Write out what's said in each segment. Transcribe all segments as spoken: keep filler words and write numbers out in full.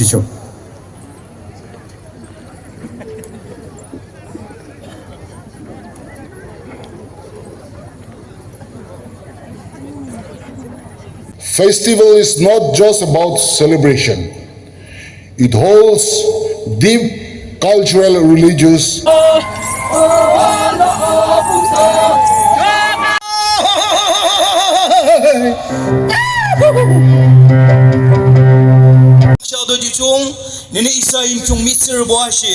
Ticho. Festival is not just about celebration. It holds deep cultural, religious. Shado jichung, nini isa imchung mitsir boashi,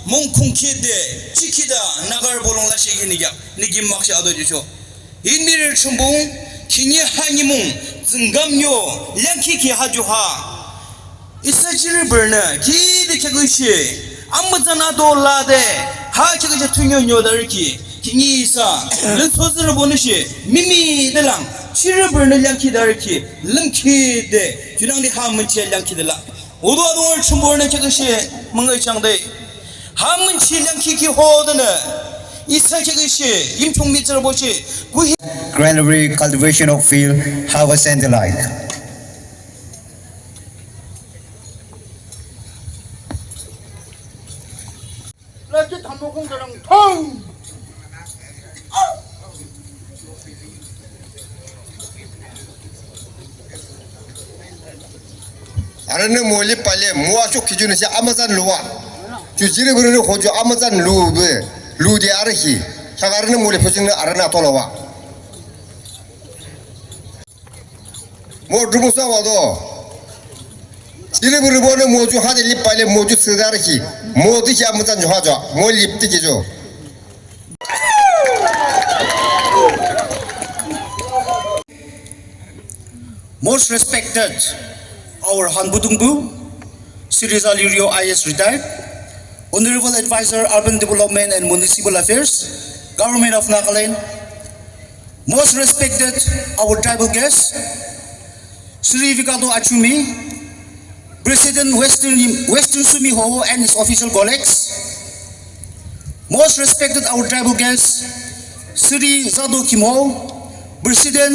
mung kungkide, chikida, nagar bolong la shigi niya, nigi maksha ado jicho. Inmir chumbung, kinyi ha nyimung, zingam nyo, yangki ki ha ju ha. Isa jiri berna, ki de kya gui shi, amma zana do la de, ha kya gui shi tu nyo nyo dar ki, kinyi isa, len so zira bonu shi, mimi de lang, jiri berna yangki dar ki, len ki de, junang de ha mun che yangki de la. Udo ado chumbur na kya gui shi, mangai chang de. Ha mun chi yangki ki ho de na, isa kya gui shi, yim chung mi zira bo shi, gui Granary cultivation of field harvest and the like. Lagi thamu kung galang thong. Arane moli pale mo asu kijun si amazan luwa. Ju jiri buru ni hoju amazan lu be. Lu de arahi. Sagarane moli phusing arana tolowa. Mo drumu sa wa do. Jiri buru bo ne mo ju ha de lip pale mo ju sidar ki. Mo di ki amazan ju ha jo. Mo lip ti ki jo. Most respected, our Hanbudungbu, Sri Zalirio I A S retired, Honorable Advisor, Urban Development and Municipal Affairs, Government of Nagaland. Most respected, our tribal guests, Sri Vikado Achumi, President Western, Western Sumi Hoho and his official colleagues. Most respected our tribal guests, Sri Zado Kimho, President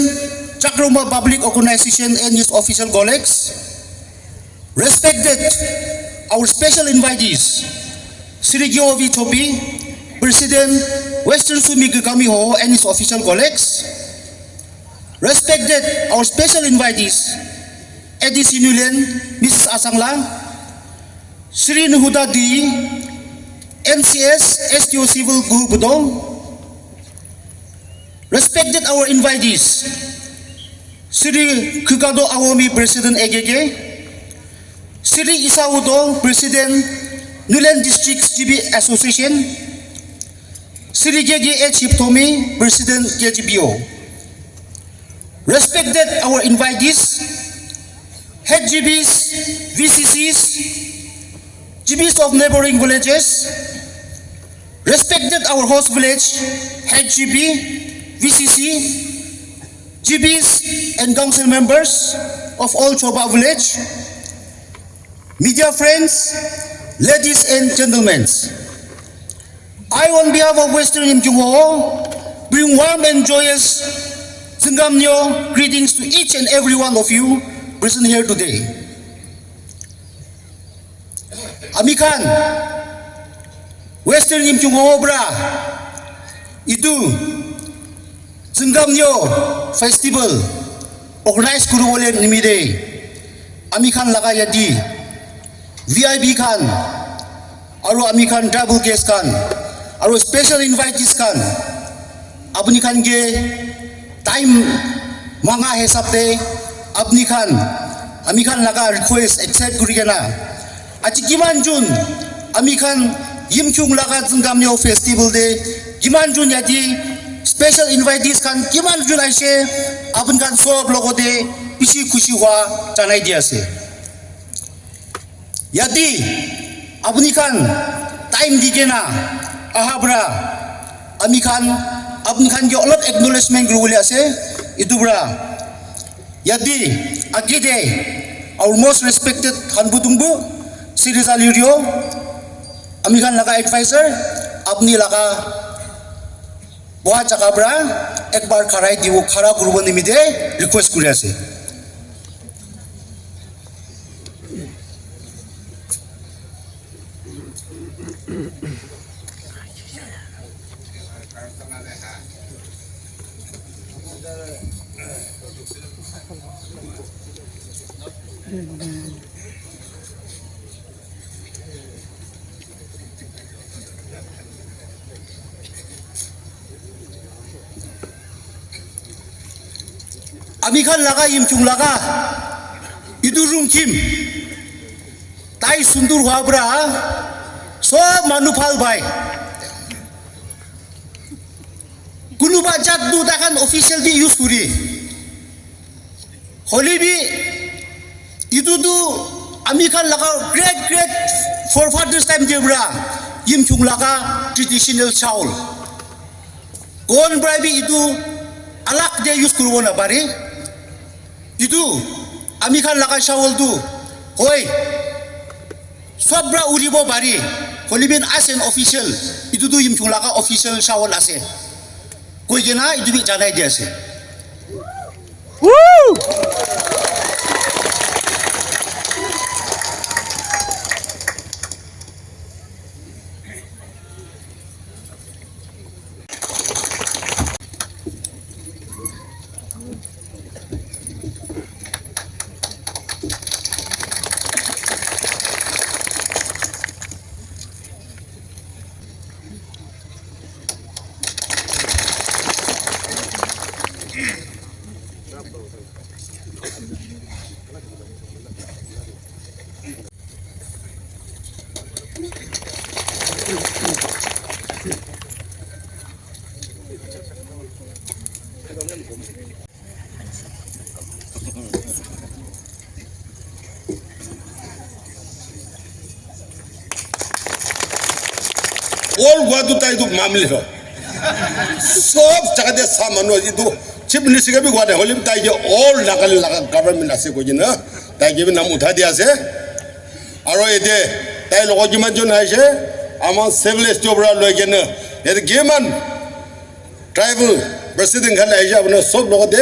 Chakroma Public Organization and his official colleagues. Respected our special invitees, Sri Gyovi Thopi, President Western Sumi Gagami Hoho and his official colleagues. Respected our special invitees, A D C Nuland, Missus Asangla, Sri Nuhuda D, M C S, S T O Civil Guhu Budong. Respected our invitees, Sri Kukado Awomi President A K K, Sri Isa Udo President Nuland District G B Association, Sri K K H Hiptomi President K G B O. Respected our invitees, head G Bs, V C Cs, G Bs of neighboring villages, respected our host village, head G B, V C C, G Bs and council members of all Choba village, media friends, ladies and gentlemen. I, on behalf of Western Yimkhiung Hoho, bring warm and joyous Tsingamnyo greetings to each and every one of you present here today. Ami khan Western Yimkhiung Hoho pra itu Tsingamnyo festival organize kuribole nimite ami khan laga yate V I P khan aru ami khan tribal guest khan aru special invitees khan apuni khan ke time manga hisab te apuni khan ami khan laga request accept kuri kena aji kiman jun ami khan Yimkhiung laga Tsingamnyo festival te kiman jun yate special invitees khan kiman jun aise apuni khan sob logote bishi khushi hua janai di ase. Yate apuni khan time di kena aha pra ami khan apuni khan ke olop acknowledgement kuribole ase. Itu pra yate age te our most respected Hanbu Dungbu Sri Zalirio ami khan laga advisor apuni laga boha jaga pra ekbar kharai dibo khara kuribo nimite request kuri ase. Ami khan laga Yimchung laga itu Rungchim tai sundur hua pra sob manu bhal pai. Kunuba jat tu takhan official bi use kuri. Hoile bi itu tu ami khan laga great great forefathers time te pra Yimchung laga traditional shawl. Kon pra bi itu alag te use kuribo na pare. Itu ami khan laga shawl tu hoi. Sob pra uribo pare. Hoile bi as an official itu tu Yimchung laga official shawl ase. Koi kena itu bi janai di ase. All gua tu tai tu mamle ho. Sob jaga te sa manu itu chief minister ke bi gua de hoile bi tai ke all Nagaland laga government ase koi kena tai ke bi nam uthai dia ase. Aro ete tai logot kiman jon aise, ama civil S T O pra loi kena ete kiman tribal president khan aise, apuna sob logot te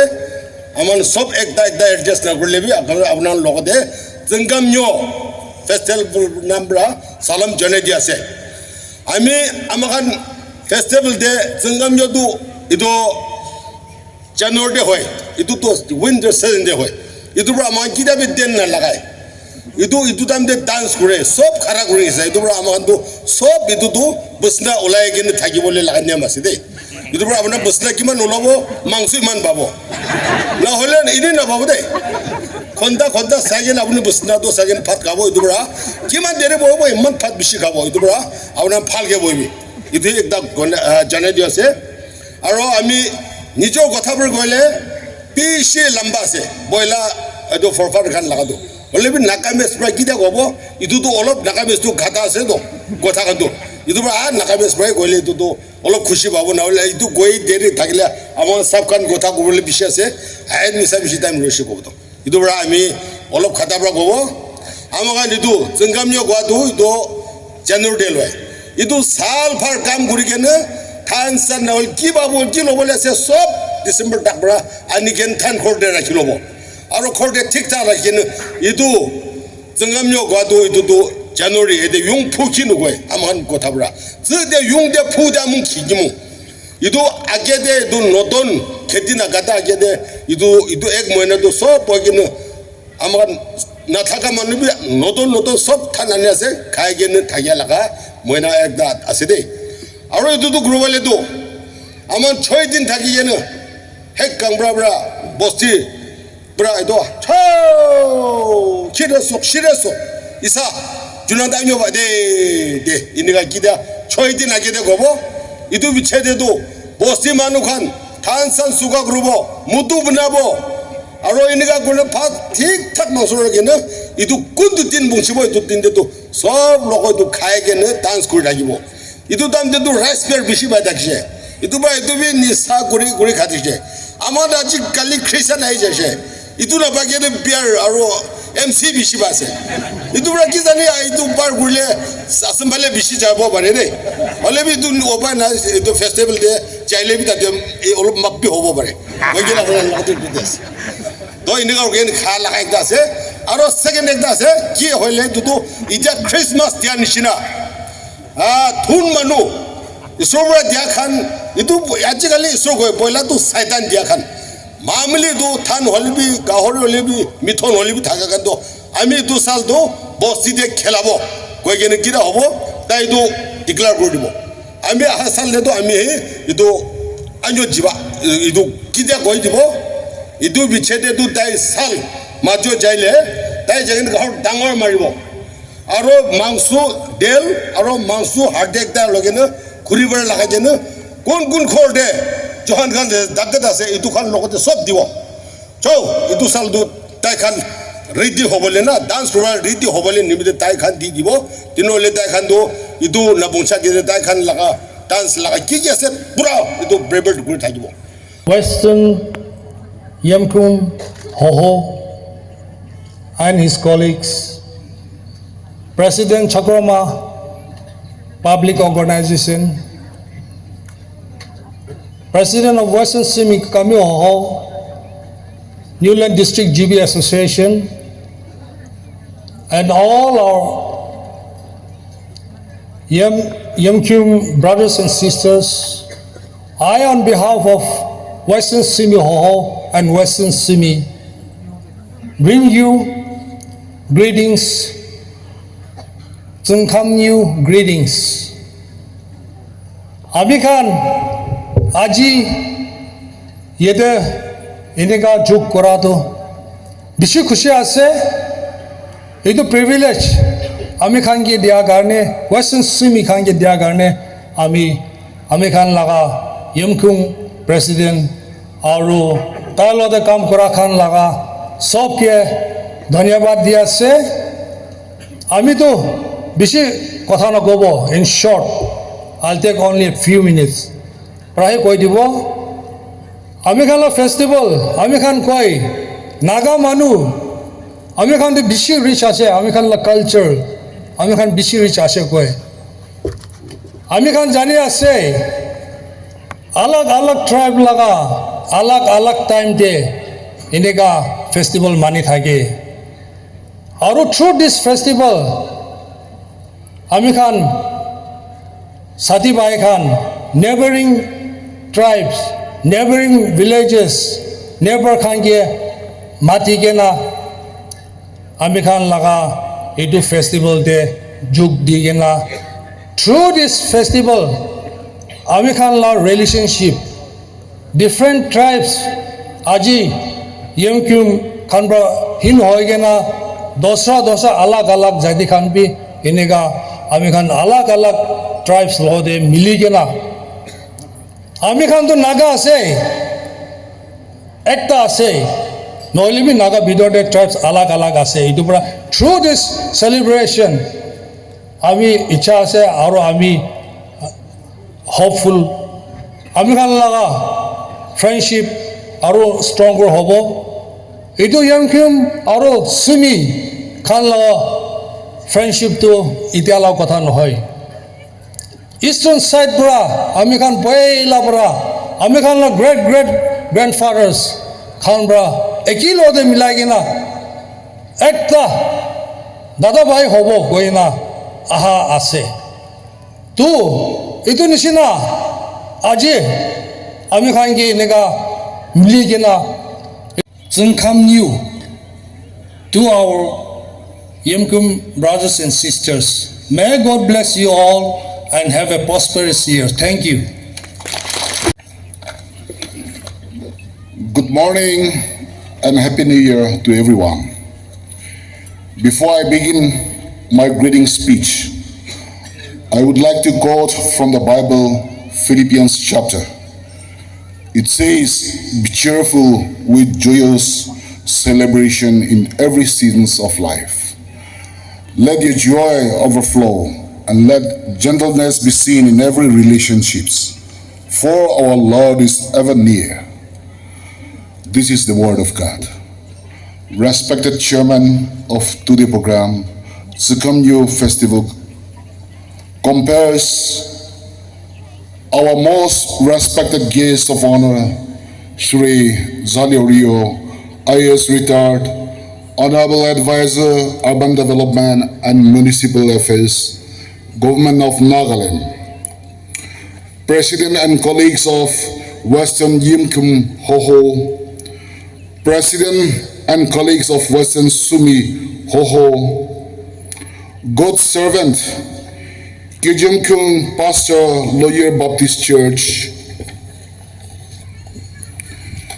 aman sob ekta ekta adjust na kurile bi apuna logot te Tsüngkamnyo festival nam pra salam janai di ase. Ami ama khan festival te Tsüngkamnyo tu itu January te hoi, itu tu winter season te hoi. Itu pra ama khan kita bi den na lagai. Itu itu time te dance kure, sob khara kuri ase. Itu pra ama khan tu sob itu tu bisna ulai kena thaki bole laga niyam ase de. Itu pra apuna bisna kiman ulabo, mangso iman pabo. Na hole ini na pabo de. Khonta khonta sai kena apuni bisna tu sai kena bhat khabo itu pra. Kiman dere bohibo iman bhat bishi khabo itu pra. Apuna bhal ke bohibi. Itu ekta gona- ah, janai di ase. Aro ami nijor kotha para koile bishi lamba ase. Boila etu forfar khan laga tu. Hoile bi Nagamese para kitia kobo, etu tu olop Nagamese tu gata ase to, kotha khan tu. Etu para ah, Nagamese para koile etu tu olop khushi pabo, na hoile etu koi deri thakile ama sab khan kotha kobole bishi ase. Ahin misa bishi time loise kobo to. Etu para ami olop khata para kobo. Ama khan etu Tsüngkamnyo kowa tu etu January te loi. Etu saal bhar kam kuri kena than san na hoi kiba bol ki lobole ase sob December tak para ani ken than ghor te rakhi lobo. Aro ghor te thik thak rakhi kena etu Tsüngkamnyo kowa tu etu tu January ete yung phu ki nukoi ama khan kotha para. Tsu te yung te phu te amung khi kimu. Etu age te etu notun kheti na kata age te etu etu ek mohina tu sob hoi kena ama khan na thaka manu bi notun notun sob than ani ase khai kena thakia laga mohina ekta ase de. Aro etu tu guru wale tu ama choi din thaki kena hek kangbra bra bosti Bra etu chao chire sok chire sok isa juna da nyo ba de de inika kida choi din age de kobo. Etu biche de tu bosti manu khan than san suka kuribo mutu banabo aro inika kurina bhat thik thak mangso rakhi na etu kuntu din bungchibo etu din de tu sob logo etu khai kena dance kuri thakibo. Etu time te tu rice beer bishi pai thakishe. Etu para etu bi nisa kuri kuri kha thakishe. Amar aji kali Christian ahi jaise. Etu na pai kene beer aro M C bishi pai ase. Etu para ki jani etu par kurile Assam phale bishi jabo pare de. Hole bi etu opa na etu festival te chaile bi tate e olop map bi hobo pare. Hoi kena apuna lagate etu ase. To enika kuri kena kha laga ekta ase. Aro second ekta ase. Ki hoile etu tu ija Christmas dia nishina. Ah, thun manu, Isor para dia khan, etu ajikali Isor koi, poila tu Satan dia khan. Mamuli tu than hoile bi, gahori hoile bi, mithon hoile bi thaka khan tu, ami etu sal tu bosti te khelabo. Koi kene kira hobo, tai tu declare kuri dibo. Ami aha sal te tu ami he, etu anjo jiba, etu kitia koi dibo. Etu biche te tu tai sal, majo jaile, tai jai kene gahori dangor maribo. Aro mangso del, aro mangso harde ekta loi kene khuri para lagai kene kun kun ghor te johan khan dagat ase, etu khan logote sob dibo. Chao, etu sal tu tai khan ready hobole na, dance kura ready hobole nimite tai khan di dibo. Tinole tai khan tu etu nabungsa kene tai khan laga dance laga ki ki ase pura etu prepare kuri thakibo. Western Yimkhiung Hoho and his colleagues, President Chakroma Public Organization, President of Western Sumi Kamyo Hoho, Niuland District G B Association, and all our Yim, Yimkhiung brothers and sisters, I, on behalf of Western Sumi Hoho and Western Sumi, bring you greetings, Tsüngkamnyo greetings. Ami khan aji yate eneka jog kora tu bishi khushi ase. Etu privilege ami khan ke dia karne, Western Sumi khan ke dia karne, ami, ami khan laga Yimkhiung president aru tai logote kam kora khan laga sob ke dhanyabad di ase. Ami tu bishi kotha nakobo. In short, I'll take only a few minutes. Prai koi dibo. Ami khan la festival, ami khan koi, Naga manu, ami khan tu bishi rich ase, ami khan la culture, ami khan bishi rich ase koi. Ami khan jani ase, alag alag tribe laga, alag alag time te eneka festival mani thake. Aru through this festival, ami khan sati bhai khan, neighboring tribes, neighboring villages, neighbor khan ke mati kena, ami khan laga etu festival te jog di kena, through this festival, ami khan la relationship, different tribes, aji Yimkhiung khan para hin hoi kena, dosra dosra alag alag jati khan bi eneka ami khan alag alag tribes logote mili kena, ami khan tu Naga ase, ekta ase, nohoile bi Naga bhitor te tribes alag alag ase. Etu para through this celebration, ami icha ase aru ami hopeful, ami khan laga friendship aru stronger hobo. Etu Yimkhiung aru Sumi khan laga friendship tu itya laga kotha nohoi. Eastern side pura, ami khan poila pura, ami khan la great great grandfathers khan pura eki logote milai kena ekta dada bhai hobo koina aha ase. Tu etu nishina aji ami khan ke eneka mili kena Tsüngkamnyo to our Yimkhiung brothers and sisters. May God bless you all and have a prosperous year. Thank you. Good morning and Happy New Year to everyone. Before I begin my greeting speech, I would like to quote from the Bible, Philippians chapter. It says, "Be cheerful with joyous celebration in every seasons of life. Let your joy overflow, and let gentleness be seen in every relationships. For our Lord is ever near." This is the word of God. Respected chairman of today program, Tsüngkamnyo Festival compares our most respected guest of honor, Shri Zalio Rio, I A S retired, Honorable Advisor, Urban Development and Municipal Affairs, Government of Nagaland. President and colleagues of Western Yimkhiung Hoho, President and colleagues of Western Sumi Hoho, God servant, Kijimkyung Pastor, Lawyer Baptist Church,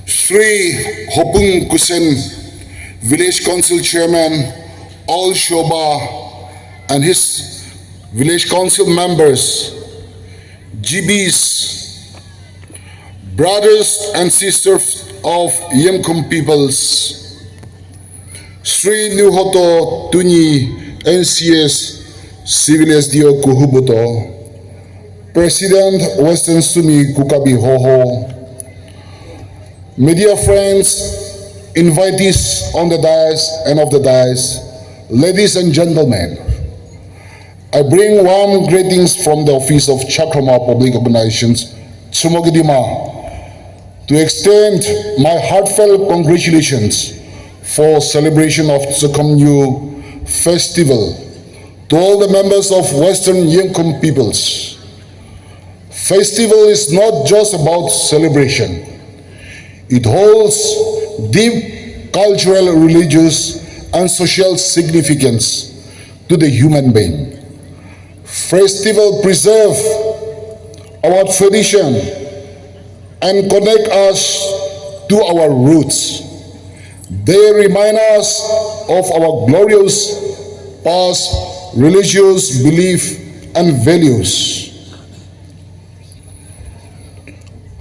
Sri Hopung Kusen, Village Council Chairman, All Shoba, and his Village Council members, G Bs, brothers and sisters of Yimkhiung peoples, Sri Nuhoto Tuni, N C S, Civil S D O Kuhubuto, President Western Sumi Kukabi Hoho, media friends, invitees on the dais and off the dais, ladies and gentlemen, I bring warm greetings from the office of Chakrama Public Organizations, Chumoukedima, to extend my heartfelt congratulations for celebration of Tsukamnyu Festival to all the members of Western Yimkhiung peoples. Festival is not just about celebration. It holds deep cultural, religious, and social significance to the human being. Festival preserve our tradition and connect us to our roots. They remind us of our glorious past, religious belief, and values.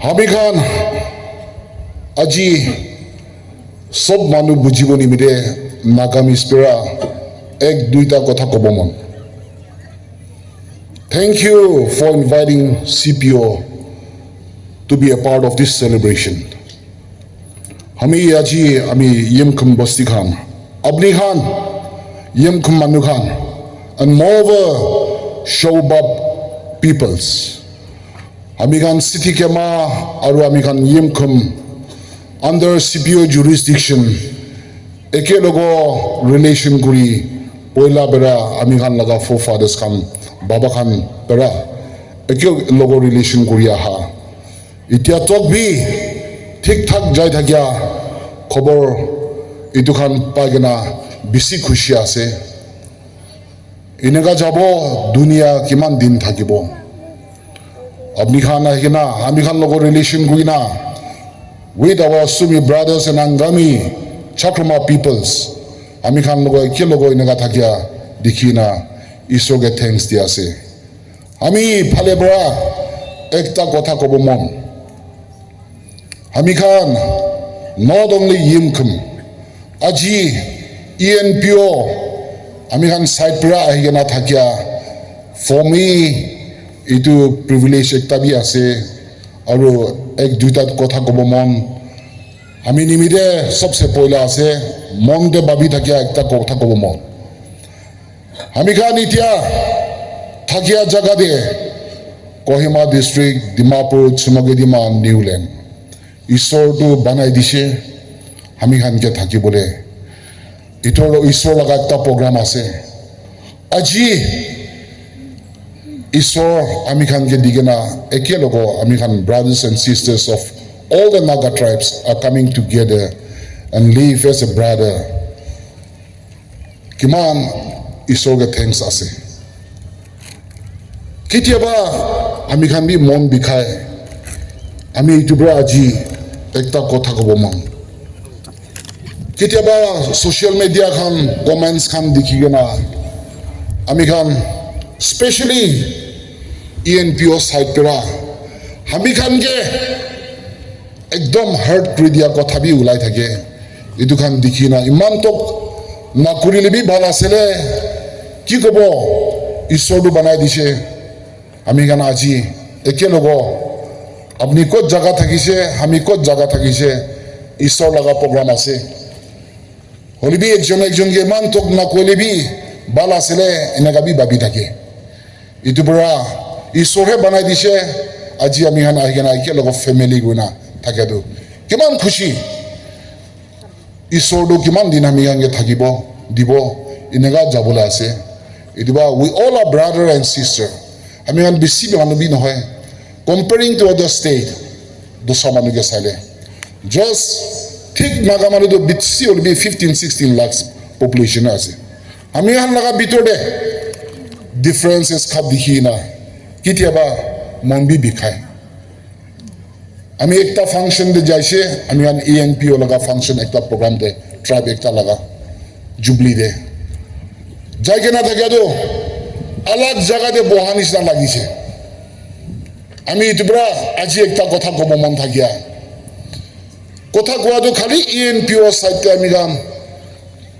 Ami khan aji sob manu bujibo nimite Nagamese para ek duita kotha kobo mon. Thank you for inviting C P O to be a part of this celebration. Ami aji ami Yimkhiung bosti khan, apni khan Yimkhiung manu khan, and moreover Showuba peoples. Ami khan City Kema aru ami khan Yimkhiung under C P O jurisdiction ekelogo relation kuri poila bera ami khan laga forefathers khan baba khan bera ekelogo relation kuri aha. Itya tok bi thik thak jai thakia khobor itu khan pai kena bisi khushi ase. Eneka jabo dunia kiman din thakibo. Apni khan ahi kena ami khan logo relation kuri na with our Sumi brothers and Angami Chakrama peoples ami khan logo ekelogo eneka thakia dikhi na Isor ke thanks di ase. Ami phale para ekta kotha kobo mon. Ami khan not only Yimkhiung, aji E N P O, ami khan side para ahi kena thakia, for me, itu privilege ekta bi ase, aru ek duita kotha kobo mon. Ami nimite sobse poila ase, mon te bhabi thakia ekta kotha kobo mon. Ami khan itya thakia jaga te Kohima district, Dimapur, Chumoukedima, Niuland. Isor tu banai dishe, ami khan ke thaki bole. Itor lo Isor laga ekta program ase. Aji Isor ami khan ke di kena ekelogo ami khan brothers and sisters of all the Naga tribes are coming together and live as a brother. Kiman Isor ke thanks ase. Ketiaba ami khan bi mon bikhai. Ami itu para aji ekta kotha kobo mon. Ketiaba social media khan comments khan dikhi kena ami khan specially E N P O side para ami khan ke ekdom hurt kuri dia kotha bi ulai thake. Itu khan dikhi na iman tok na kurile bi bhal ase le. Ki kobo? Isor tu banai dishe. Ami khan aji ekelogo apni kot jaga thakise, ami kot jaga thakise, Isor laga program ase. Hoile bi ekjon ekjon ke iman tok na koile bi bhal ase le, eneka bi bhabi thake. Itu para Isor he banai dishe, aji ami khan ahi kena ekelogo family kuri na thake tu kiman khushi. Isor tu kiman din ami khan ke thakibo, dibo, eneka jabole ase. Itu ba, we all are brother and sister. Ami khan bisi manu bi nohoi. Comparing to other state, dusra manu ke saile. Just Thik Naga manu tu bitsi hoile bi fifteen sixteen lakhs population ase. Ami khan laga bitor te differences khan dikhi na kitiaba mon bi bikhai. Ami ekta function te jaise, ami khan E N P O laga function ekta program te, tribe ekta laga jubilee te jai kena thakia tu alag jaga te boha nishina lagise. Ami etu para aji ekta kotha kobo mon thakia. Kotha kowa tu khali E N P O side te ami khan,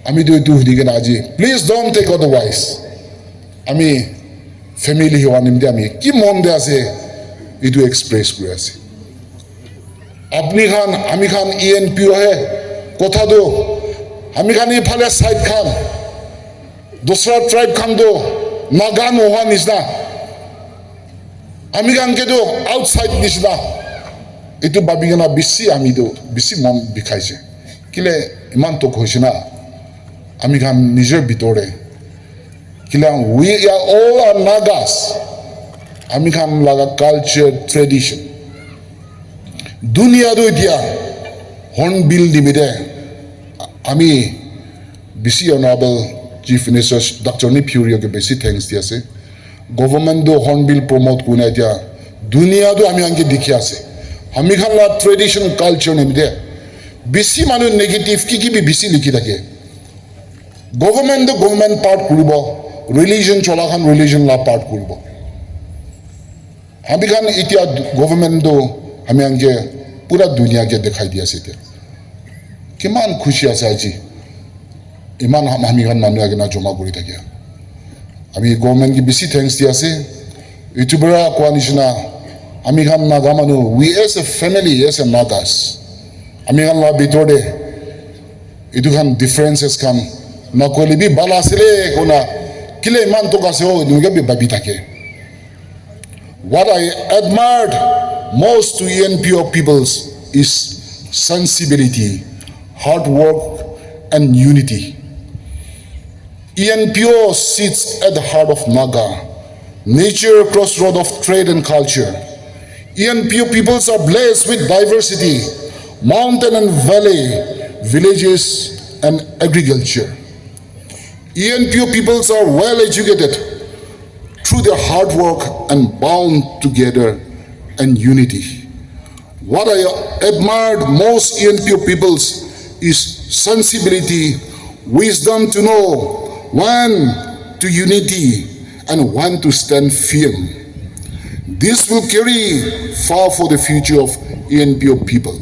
ami tu etu hudi kena aji. Please don't take otherwise. Ami family hiwa nimte ami ki mon te ase, etu express kuri ase. Apni khan, ami khan E N P O he, kotha tu, ami khan ephale side khan, dusra tribe khan tu, Naga nohoa nishina. Ami khan ke tu outside nishina. Etu bhabi kena bisi ami tu, bisi mon bikhaise. Kile iman tok hoise na, ami khan nijor bitor te. Kile we are all are Nagas. Ami khan laga culture, tradition. Dunia tu etia Hornbill nimite ami bisi honorable Chief Minister Doctor Neiphiu Rio ke bisi thanks di ase. Government tu Hornbill promote kurina etia dunia tu ami khan ke dikhi ase. Ami khan la tradition culture nimite bisi manu negative ki ki bi bisi likhi thake. Government tu government part kuribo, religion chola khan religion la part kuribo. Ami khan etia government tu ami khan ke pura dunia ke dekhai di ase etia. Kiman khushi ase aji. Iman ham-, ami khan manu akena joma kuri thakia. Ami government ke bisi thanks di ase. Etu para kowa nishina, ami khan Naga manu, we as a family, as a Nagas, ami khan la bitor te etu khan differences khan na koile bi bhal ase le kona, kile iman tok ase ho, etu ke bi bhabi thake. What I admired most to E N P O peoples is sensibility, hard work, and unity. E N P O sits at the heart of Naga, nature crossroad of trade and culture. E N P O peoples are blessed with diversity, mountain and valley, villages and agriculture. E N P O peoples are well educated through their hard work and bound together and unity. What I admired most E N P O peoples is sensibility, wisdom to know when to unity and when to stand firm. This will carry far for the future of E N P O people.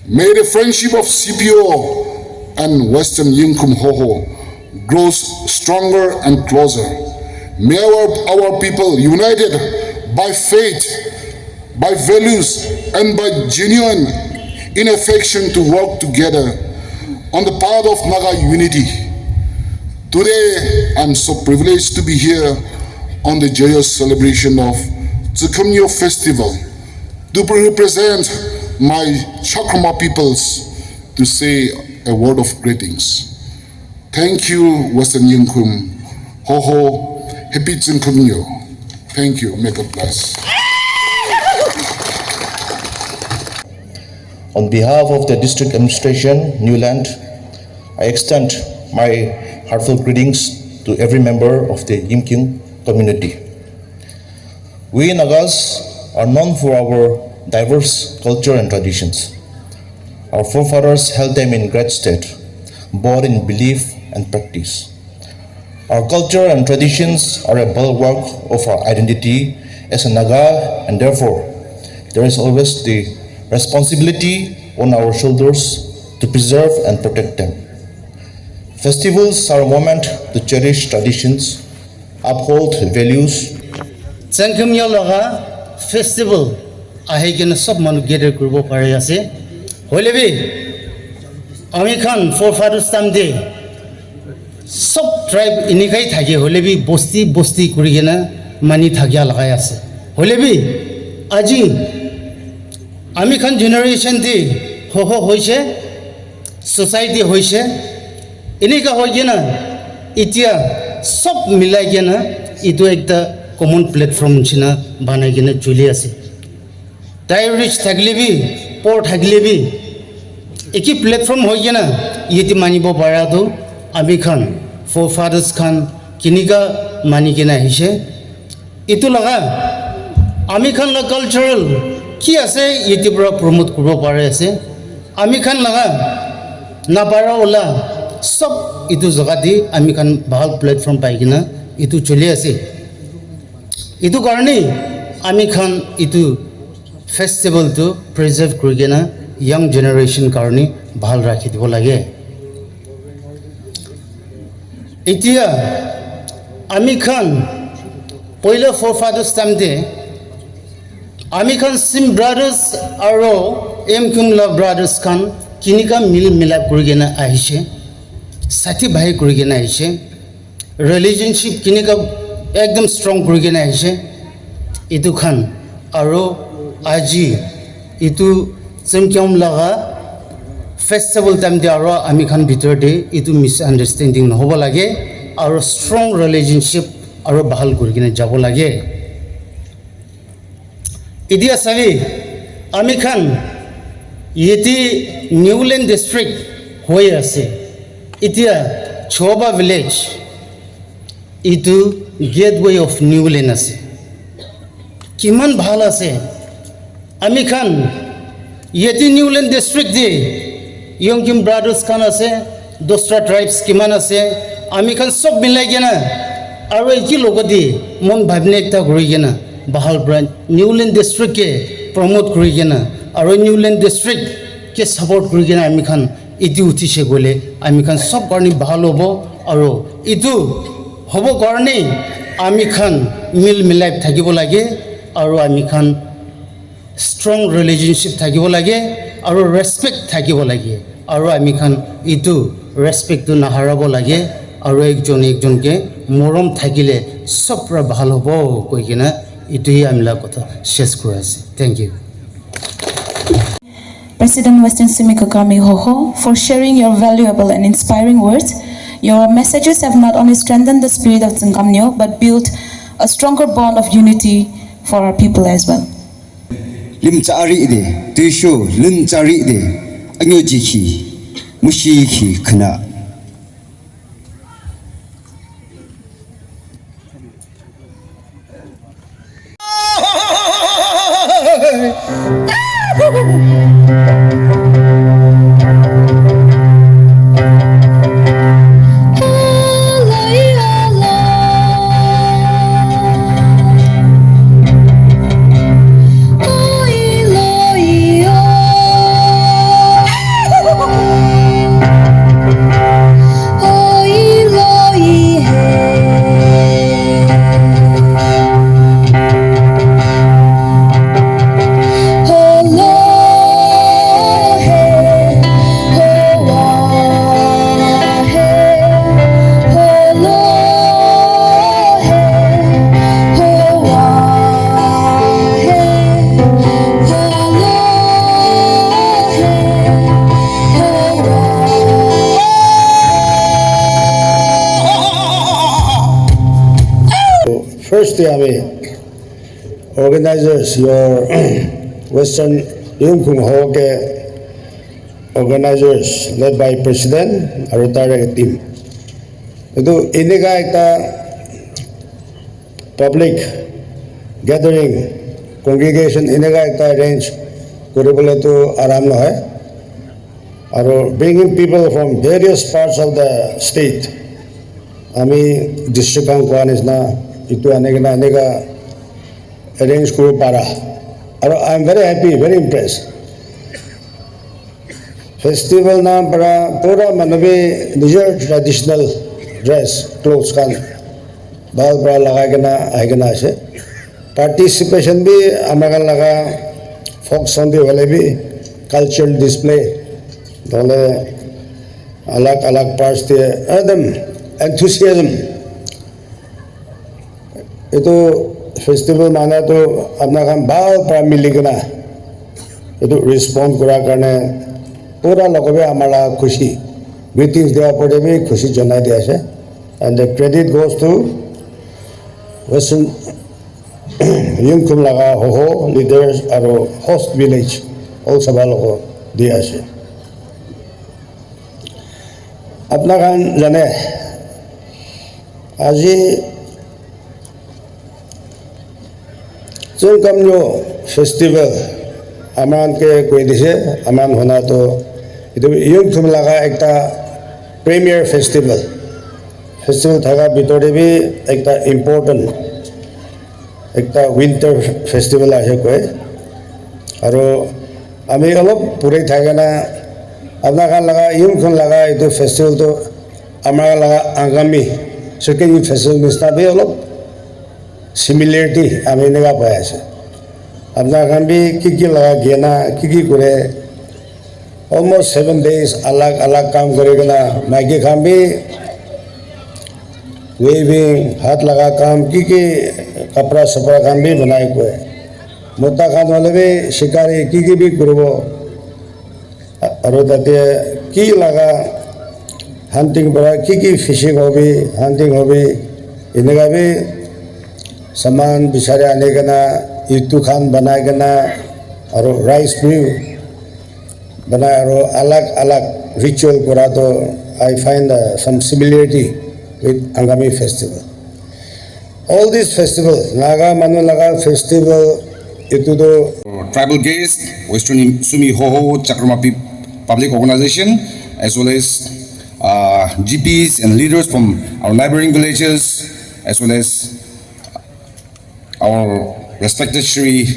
May the friendship of C P O and Western Yimkhiung Hoho grows stronger and closer. May our, our people, united by faith, by values, and by genuine in affection, to work together on the path of Naga unity. Today, I'm so privileged to be here on the joyous celebration of Tsukhumnyo Festival to represent my Chakrama peoples to say a word of greetings. Thank you, Western Yimkhiung Hoho. Happy Tsukhumnyo. Thank you. May God bless. On behalf of the District Administration, Niuland, I extend my heartfelt greetings to every member of the Yimkhiung community. We Nagas are known for our diverse culture and traditions. Our forefathers held them in great state, both in belief and practice. Our culture and traditions are a bulwark of our identity as a Naga, and therefore, there is always the responsibility on our shoulders to preserve and protect them. Festivals are a moment to cherish traditions, uphold values. Tsangkam laga festival ahi kena sob manu gather kuribo pari ase. Hoile bi, ami khan forefathers time te sob tribe inikai thake, hoile bi bosti bosti kuri kena mani thakia lagai ase. Hoile bi, aji ami khan generation te Hoho hoise, society hoise, enika hoi kena etia sob milai kena etu ekta common platform nishina banai kena chuli ase. Tai rich thakile bi, poor thakile bi, Eki platform hoi kena yate manibo para tu ami khan forefathers khan kinika mani kena ahishe. Itu laga ami khan la cultural ki ase yate para promote kuribo pare ase. Ami khan laga napara ola sob itu jaga te ami khan bhal platform pai kena itu choli ase. Itu karne ami khan itu festival tu preserve kuri kena young generation karne bhal rakhi dibo lage. Etia ami khan poila forefathers time te ami khan Sim brothers aro M Kumla brothers khan kinika mil milap kuri kena ahishe, sathi bhai kuri kena ahishe. Relationship kinika ekdam strong kuri kena ahishe. Itu khan aro aji itu Chemkyam laga festival time te aro ami khan bitor te itu misunderstanding nohobo lage aro strong relationship aro bhal kuri kena jabo lage. Etia sabi ami khan yeti Niuland district hoi ase. Etia Choba village itu gateway of Niuland ase. Kiman bhal ase. Ami khan yeti Niuland district te Yongkim brothers khan ase, dosra tribes kiman ase, ami khan sob milai kena aro eki logote mon bhabna ekta kuri kena bahal pra Niuland district ke promote kuri kena aro Niuland district ke support kuri kena ami khan etu uthise koile ami khan sob karni bhal hobo aro etu hobo karni ami khan mil milai thakibo lage aro ami khan strong relationship thakibo lage aro respect thakibo lage aro ami khan etu respect tu naharabo lage aro ekjon ekjon ke morom thakile sob pra bhal hobo koi kena etu hi ami la kotha shes kuri ase. Thank you. President Western Sumi Kagame Hoho, for sharing your valuable and inspiring words. Your messages have not only strengthened the spirit of Tsingamnyo but built a stronger bond of unity for our people as well. Lim tsari de, tuisho, lim tsari de, anyo jiki, mushi ki kana. First te ami organizers, your Western Yungkung Ho ke organizers led by president aru tar team. Etu eneka ekta public gathering, congregation eneka ekta arrange kuribole tu aram nohoi. Aru bringing people from various parts of the state, ami district khan koa nisna, etu ani kena eneka arrange kuribo para. Aru I am very happy, very impressed. Festival na para pura manu bi nijor traditional dress, clothes khan bhal para lagai kena ahi kena ase. Participation bi ama khan laga folk song te hoile bi cultural display, nahole alag alag parts te ekdam enthusiasm. Etu festival mana tu apna khan bhal para mili kena etu respond kura karne pura logobe amar laga khushi. Greetings dia pore bi khushi janai dia ase. And the credit goes to Western Yungkum laga Hoho leaders aru host village all sabha logo dia ase. Apna khan jane, aji Tsüngkamnyo festival aman ke koi dise, aman hona to itu Yimkhiung laga ekta premier festival. Festival thaka bitor te bi ekta important, ekta winter festival ase koi. Aro ami olop puri thakena apna khan laga, Yimkhiung laga itu festival to amar laga Angami second festival nisna bi olop similarity ami eneka pai ase. Apna khan bi ki ki laga gena, ki ki kore, almost seven days alag alag kam kuri kena, maiki khan bi weaving, hat laga kam, ki ki kapra sapra khan bi banai koi. Mota khan hoile bi shikari ki ki bi kuribo. Aru tate ki laga hunting para ki ki fishing hobi, hunting hobi, eneka bi saman bichari ani kena, itu khan banai kena, aru rice bi banai, aru alag alag ritual kora to I find uh, some similarity with Angami festival. All these festivals, Naga manu laga festival, itu to tribal guest, Western Sumi Hoho Chakramapi Public Organization, as well as uh, G Ps and leaders from our neighboring villages, as well as our respected Shri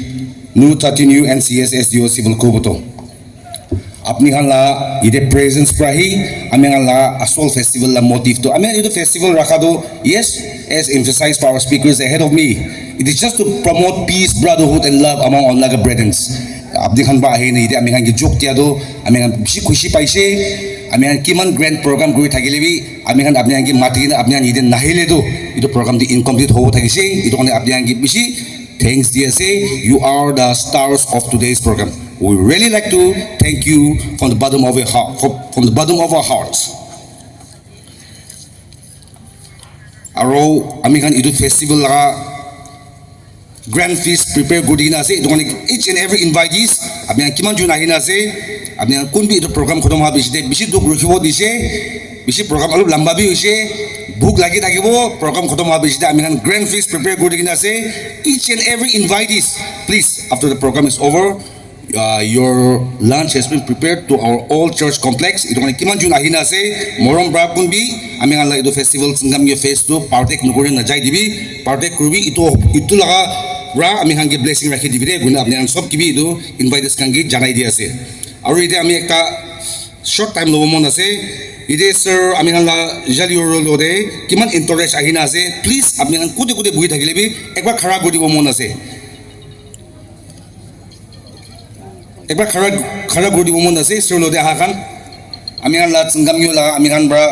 Nu Thirteen U N C S S D O Civil Koboto. Apni khan la ite presence pra hi ami khan la asol festival la motive to, ami khan itu festival rakha to, yes, as emphasized by our speakers ahead of me, it is just to promote peace, brotherhood and love among our Naga brethren. Apni khan ba ahi na ite ami khan ki jok dia to ami khan bishi khushi paise. Ami khan kiman grand program kuri thakile bi ami khan apni khan ki mati kena apni khan ite nahile to itu program to incomplete hobo thakise. Itu karne apni khan ki bishi thanks di ase. You are the stars of today's program. We really like to thank you from the bottom of your heart, from, from the bottom of our hearts. Aro ami khan itu festival laga grand feast prepare kuri kena ase. Itu karne each and every invitees, apni khan kiman jon ahi na ase, apni khan kun bi itu program khotom howa bishi te bishi dukh rukhibo dise, bishi program olop lamba bi hoise, bhuk lagi thakibo, program khotom howa bishi te ami khan grand feast prepare kuri kena ase. Each and every invitees, please, after the program is over, uh, your lunch has been prepared to our old church complex. Itu karne kiman jon ahi na ase, morom pra kun bi, ami khan la itu festival Tsüngkamnyo fest to partake nokuri na jai dibi, partake kuribi, itu, itu laga pra ami khan ke blessing rakhi dibi de, koina apni khan sob ki bi itu invitees khan ke janai di ase. Aru ite ami ekta short time lobo mon ase. Ite sir, ami khan la jali oro lo de, kiman entourage ahi na ase, please, apni khan kute kute buhi thakile bi, ekbar khara kuri dibo mon ase. Ekbar khara, khara kuri dibo mon ase, sir lote aha khan. Ami khan la Tsüngkamnyo la, ami khan pra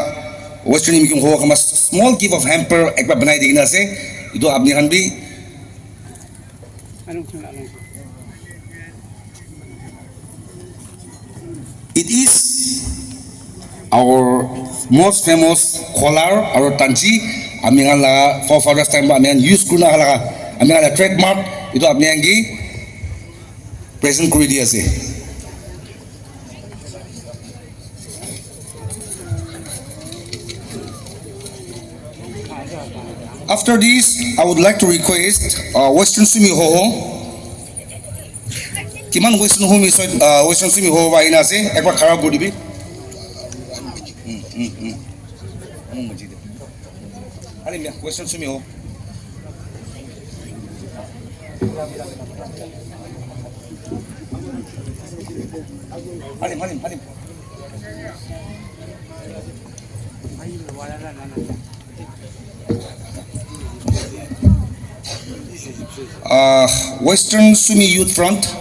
Western Yimkhiung Hoho khan pra small gift of hamper ekbar banai di kena ase. Itu apni khan bi. It is our most famous kolar aro tanchi, ami khan la forefathers time pra ami khan use kurina laga, ami khan la trademark, itu apni khan ki present kuri di ase. After this, I would like to request uh, Western Sumi Hoho. Kiman Western Sumi, uh, Western Sumi Hoho ba ina ase, ekbar khara kuri dibi. Hmm, hmm, hmm. Halim ya, Western Sumi Hoho. Halim, halim, halim. Uh, Western Sumi Youth Front.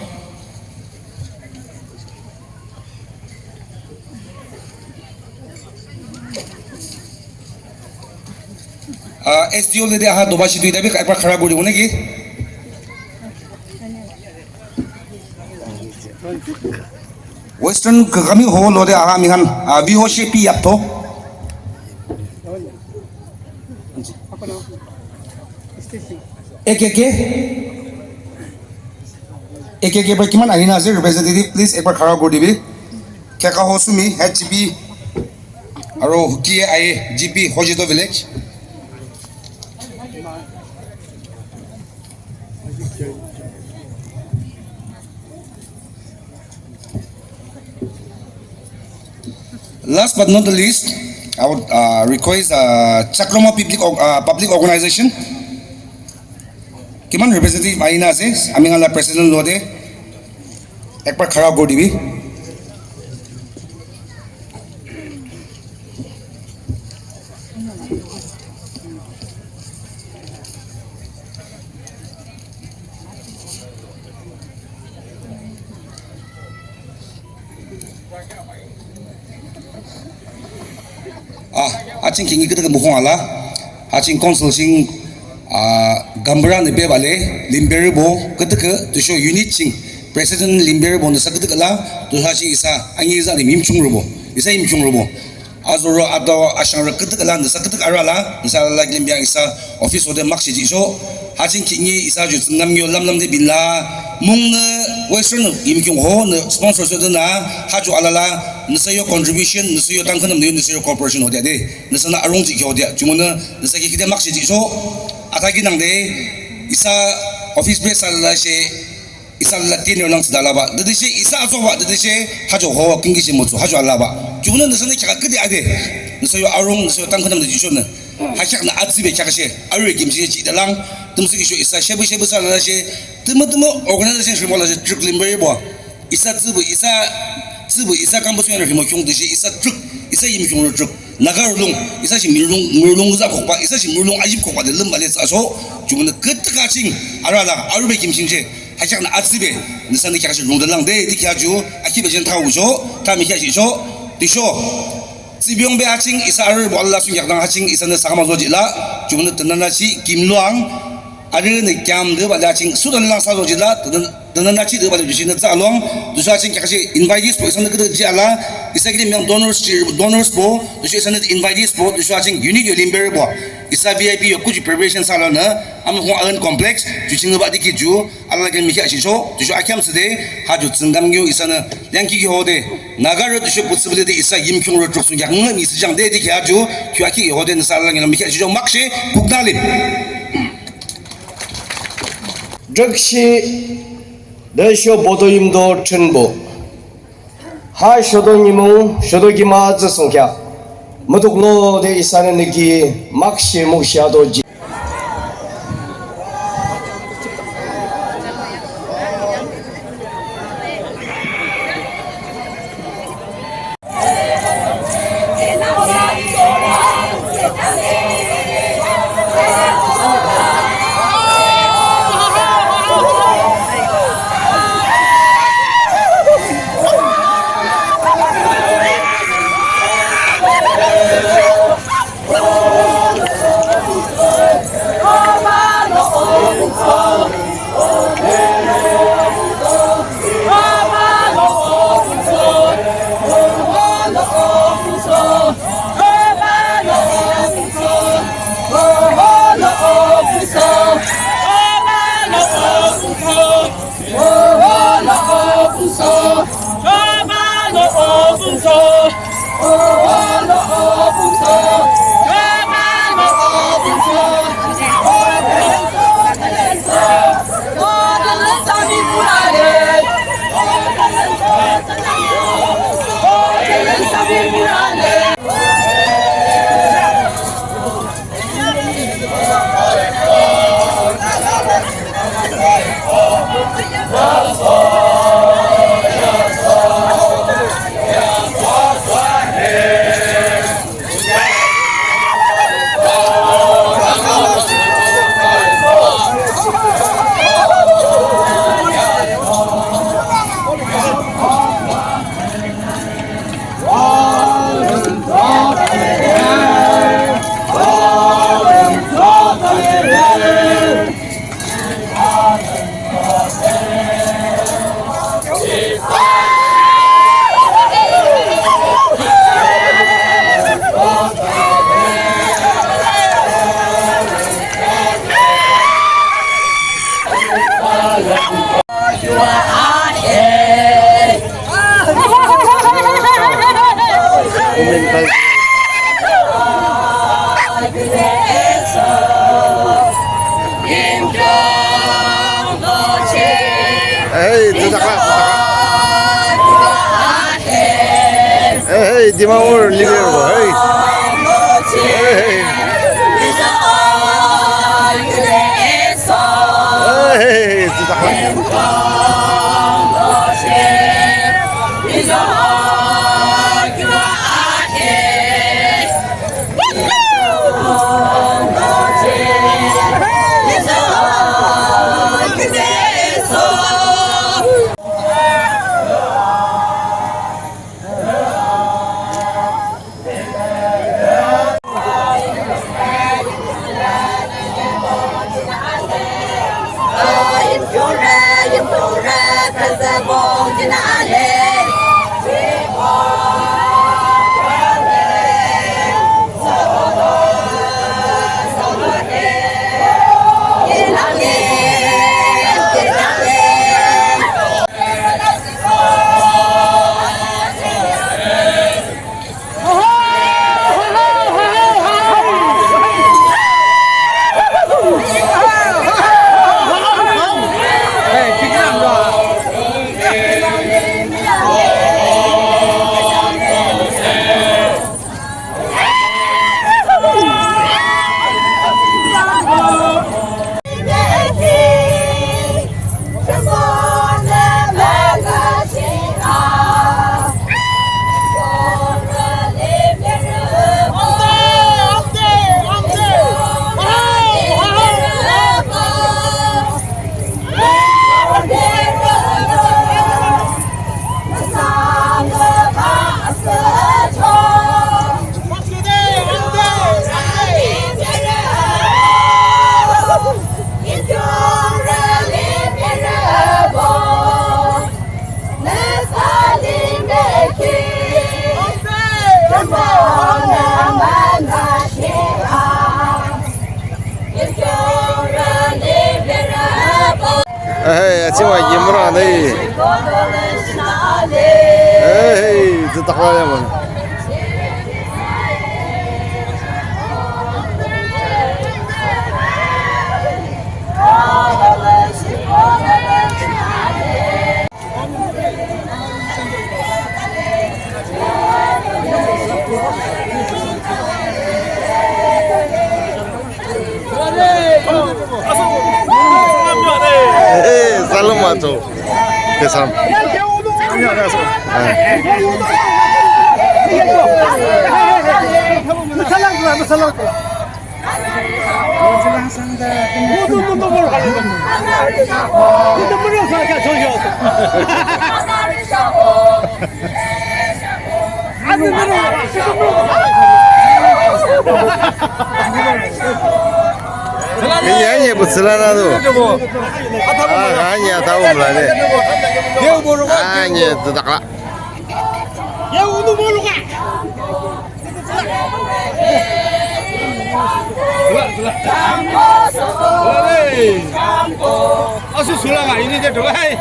Uh, S D O lede aha dobashi duita bi ekbar khara kuri dibo neki? Western Kagami Hoho lode aha ami khan, ah, V O C P yapto. Eke eke. Eke eke pra kiman ahina ase representative, please ekbar khara kuri dibi. Keka Hosumi, H G P. Aro Huki aye, G P Hojito Village. Last but not the least, I would uh, request uh, Chakrama Public, Org- uh, Public Organization. Kiman representative aina ase, ami khan la president lo de. Ekbar khara kori dibi. Ah, aching kingi kita ke mukhong ala. Aching council sing ah gambara ne be bale limbere bo kita ke tu sho unit sing president limbere bo ne sa kita ke la tu ha sing isa angi za ni mim chung robo. Isa im chung robo. Azoro ado ashang ra kete kala nisa kete ara la nisa la glim biang isa office ode mak shi ji sho. Hachin kingi isa ju nam yo lam lam de bin la mung ne western im kyung ho ne sponsor so de na ha ju ala la nisa yo contribution nisa yo tang kanam de nisa yo corporation ho de de nisa na arung ji ho de ju mo ne nisa ki kide mak shi ji sho. Ata ki nang de isa office be sa la she Isa la tin yo nang sida la ba. Dadi she isa aso ba. Dadi she hajo ho kingi she motsu hajo ala ba. Jumuna nasa ne kaka kidi ade. Nasa yo arung nasa yo tang kanam de jisho na. Hashak na atsi be kaka she. Aru kim she chi dalang. Tum si kisho isa shebu shebu sa la she. Tuma tuma organization shimo la she trick limber bo. Isa tsibu isa tsibu isa kambo suya na himo kyung de she isa trick. Isa yim kyung trick. Naga rulung isa shi mirulung mirulung za kokpa isa shi mirulung ajib kokpa de lim ba le sa so. Jumuna kit ka ching. Aru ala aru be kim ching she. Hachak na atsi be, nisan ni kya shi rung dalang de, di kya ju, aki be jen tha ujo, tha mi kya shi sho, di sho. Sibyong be aching, isa aru bo Allah sun yak dang aching, isa ne sakama zo jila, jumna tanana chi, kim luang, aru ne kyam de ba la ching, sudan lang sa zo jila, tanana chi de ba la jina za long, du sa ching kya shi invitees bo, isa ne kede ji ala, isa kini myang donors chi, donors bo, du sa isa ne invitees bo, du sa ching unit yo limber bo, isa V I P yo kuch preparation sa lo na, am hong alan complex, ju ching ba di ki ju, Ala ke mikhi ashi cho, tu shu akyam sede, ha ju tsingam gyu isa na, yang ki ho de, naga ro tu shu possibility isa yim kyung ro truk sung yak ngi mi si jang de di kya ju, kyu aki ho de nasa ala ngi mikhi ashi cho mak she, kuk na lim. Drakshi, de sho bodo yim do tren bo. Ha shodo nyimu, shodo gima tsa sungkya. Mutuk lo de isane niki, mak she muk sha do ji. Hey, hey, Dimapur leader, hey. Hey, hey. Hey, hey, hey. Hey, achi ma yimra nei. Hey, tu takla ya man. Eh, salam ato. Kesam. Iya, iya, betul lah tu. Ah, hanya tahu lah ni. Hanya tu tak lah. Asu sulanga ini dia doai.